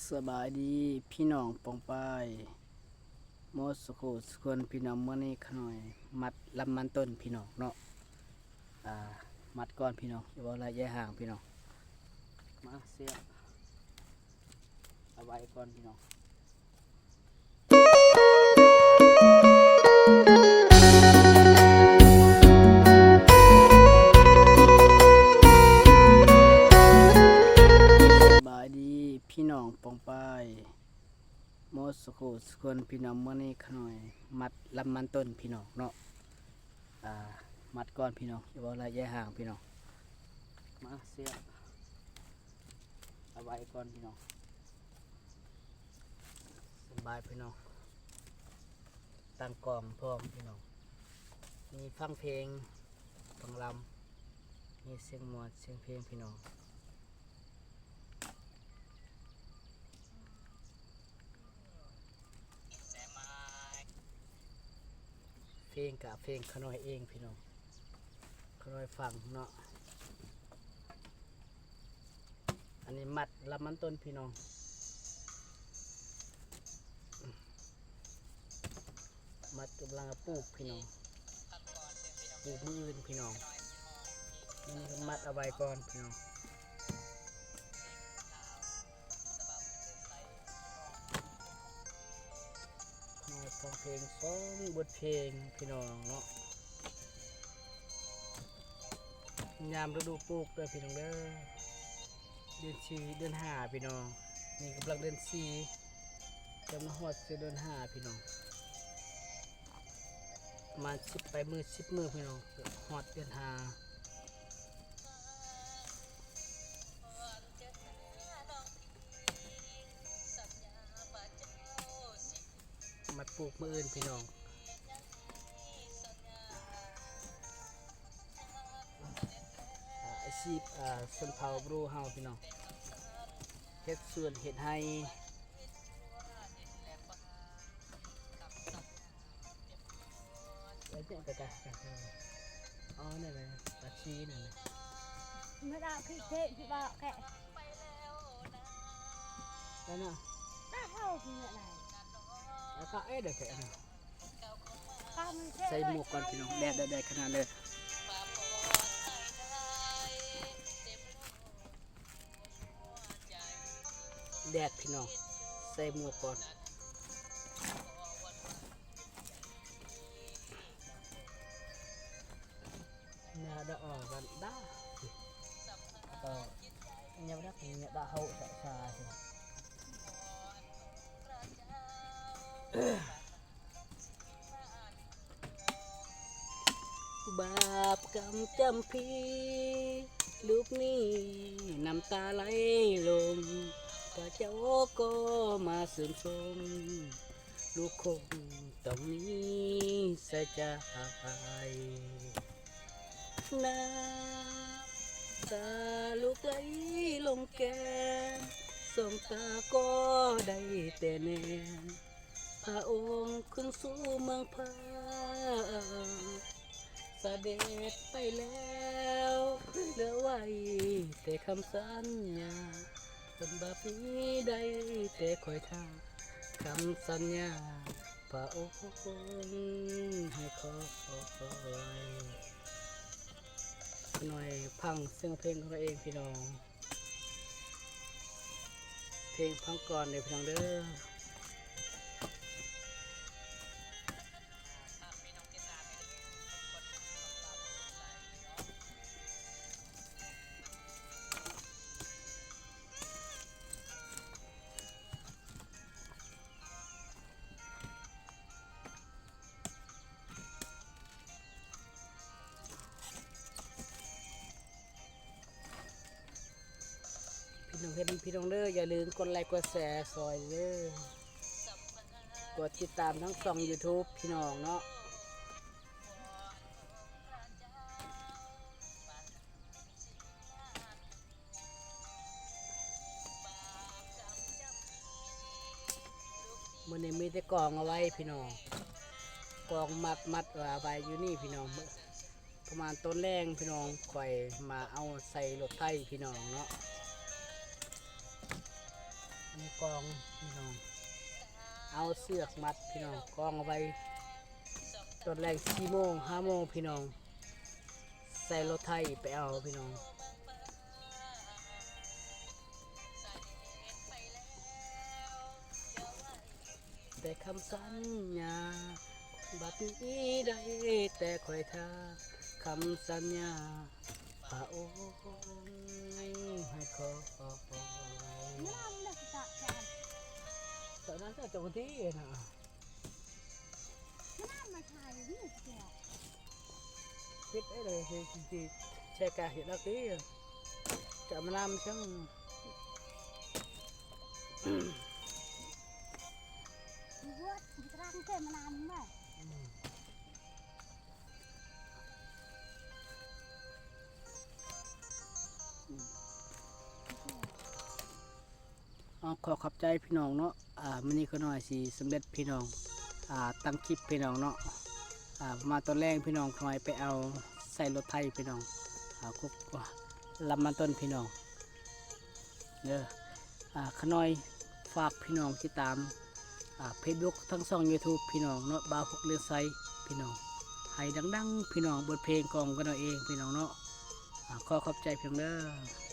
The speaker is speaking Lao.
ສະບາຍດີພີ່ນ້ອງປ້ອງປາຍໝົດສູ່ຄູ່ສູ່ຄົນພີ່ນ້ອງ. ມື້ນີ້ຂະນ້ອຍມັດລຳມັນຕົ້ນພີ່ນ້ອງເນາະ. ອ່າ ມັດກ່ອນພີ່ນ້ອງ ຢ່າເວົ້າຫຼາຍຢ່າຫ່າງພີ່ນ້ອງ. ມາເສຍບເອົາໄວ້ກ່ອນພີ່ນ້ອງ. ສະບາຍດີພີ່ນ້ອງປ້ອງປາຍໝົດສູ່ຄູ່ສູ່ຄົນພີ່ນ້ອງ. ມື້ນີ້ຂະນ້ອຍມັດລຳມັນຕົ້ນພີ່ນ້ອງເນາະ. ອ່າ ມັດກ່ອນພີ່ນ້ອງ ຢ່າເວົ້າຫຼາຍຢ່າຫ່າງພີ່ນ້ອງ. ມາເສຍບເອົາໄວ້ກ່ອນພີ່ນ້ອງ. ສະບາຍພີ່ນ້ອງ ຕັ້ງກ້ອງພ້ອມພີ່ນ້ອງ. ມີຟັງເພງ ຟັງລຳ ມີສຽງມ່ວນສຽງເພງພີ່ນ້ອງ. ເພງກະເພງຂະນ້ອຍເອງພີ່ນ້ອງ ຂະນ້ອຍຟັງເນາະ. ອັນນີ້ມັດລຳມັນຕົ້ນພີ່ນ້ອງ ມັດກຳລັງເອົາປູກພີ່ນ້ອງ ປູກມື້ອື່ນພີ່ນ້ອງ. ອັນນີ້ມັດເອົາໄວ້ກ່ອນພີ່ນ້ອງ. ມາຟັງເພງສອງບົດເພງພີ່ນ້ອງເນາະ. ຍາມລະດູປູກເດີພີ່ນ້ອງເດີ ເດືອນສີ່ ເດືອນຫ້າພີ່ນ້ອງ. ນີ້ກຳລັງເດືອນສີ່ ກຳລັງຮອດເດືອນຫ້າພີ່ນ້ອງ. ປະມານສິບປາຍມື້ ສິບມື້ພີ່ນ້ອງ ຮອດເດືອນຫ້າ. ມັດປູກມື້ອື່ນພີ່ນ້ອງ. ອາ ອາຊີບ ອາ ຊົນເຜົ່າບຣູເຮົາພີ່ນ້ອງ ເຮັດສວນເຮັດໄຮ່. ເອີ ເຈົ້າກະ ເອີ ເອົານັ້ນແຫຼະ ປາຊີນັ້ນແຫຼະ. ມາດາ ພິເສດ ທີ່ບອກແກ ນັ້ນນະ ຕາເຮົາທີ່ເມືອໃດ ແລ້ວກະເອດແກນະ. ໃສ່ໝວກກ່ອນພີ່ນ້ອງ ແດດ ແດດ ແດດຂະໜາດເລີຍ. ແດດພີ່ນ້ອງ ໃສ່ໝວກກ່ອນ. ຍາດາອອກກັນດາ ກໍຍາດາ ຍາດາເຮົາສະສາ. ບາບກຳຈຳພີ ລູກນີ້ນ້ຳຕາໄຫຼລົງ ພະເຈົ້າກໍມາຊື່ນຊົມ ລູກຄົງຕ້ອງໜີສາຍຈາຍ. ນ້ຳຕາລູກໄຫຼລົງແກ້ມ ສອງຕາກໍໄດ້ແຕ່ແນມ ພະອົງຂຶ້ນສູ່ເມືອງຟ້າ ສະເດັດໄປແລ້ວ ເຫຼືອໄວ້ແຕ່ຄຳສັນຍາ ສ່ວນບາບນີ້ໄດ້ແຕ່ຄອຍຖ້າ ຄຳສັນຍາພະອົງໃຫ້ຄອຍ. ໜ້ອຍຟັງສຽງເພງຂອງຕົວເອງພີ່ນ້ອງ. ເພງຟັງກ່ອນເດີພີ່ນ້ອງເດີ. ພີ່ນ້ອງເຫັນພີ່ນ້ອງເດີ ຢ່າລືມກົດໄລກົດແຊຊ່ອຍເດີ ກົດຕິດຕາມທັງຊ່ອງຢູທູບພີ່ນ້ອງເນາະ. ມື້ນີ້ມີແຕ່ກອງເອົາໄວ້ພີ່ນ້ອງ ກອງມັດ ມັດເອົາໄວ້ຢູ່ນີ້ພີ່ນ້ອງ. ປະມານຕອນແລງພີ່ນ້ອງ ຂ້ອຍມາເອົາໃສ່ລົດໄຖພີ່ນ້ອງເນາະ. ອັນນີ້ ກອງພີ່ນ້ອງ ເອົາເຊືອກມັດພີ່ນ້ອງ ກອງເອົາໄວ້ ຕອນແລງສີ່ໂມງ ຫ້າໂມງພີ່ນ້ອງ ໃສ່ລົດໄຖໄປເອົາພີ່ນ້ອງ. ແຕ່ຄຳສັນຍາ ບັດນີ້ໄດ້ແຕ່ຄອຍທ່າ ຄຳສັນຍາ ພະອົງໃຫ້ຄອຍ. ຕອນນັ້ນກໍຈະວັນທີນະ ມານາມມາຖ່າຍຢູ່ນີ້ ເຮັດໄດ້ເລີຍ ຊິ ຊິ ຊິແຊກາເຮັດລະຕິ ຈະມານາມຊັ້ນ ຢູ່ເຮືອນຢູ່ຕະຫຼາດແຕ່ມານາມມາ ອືມ. ອໍ ຂໍຂອບໃຈພີ່ນ້ອງເນາະ ອາ ມື້ນີ້ຂ້ານ້ອຍຊິສຳເລັດພີ່ນ້ອງ ອາ ຕັ້ງຄລິບພີ່ນ້ອງເນາະ ອາ ມາຕອນແລງພີ່ນ້ອງ ຂ້ານ້ອຍໄປເອົາໃສ່ລົດໄຖພີ່ນ້ອງ ອາ ຄົບລຳມາຕົ້ນພີ່ນ້ອງເດີ ອາ ຂ້ານ້ອຍຝາກພີ່ນ້ອງຕິດຕາມ ອາ ເຟສບຸກ ທັງຊ່ອງຢູທູບພີ່ນ້ອງເນາະ ບ່າວພຸກເລີນໄຊພີ່ນ້ອງ ໃຫ້ດັງໆ ພີ່ນ້ອງ ບົດເພງຂອງຂ້ານ້ອຍເອງພີ່ນ້ອງເນາະ ອາ ຂໍຂອບໃຈພີ່ນ້ອງເດີ.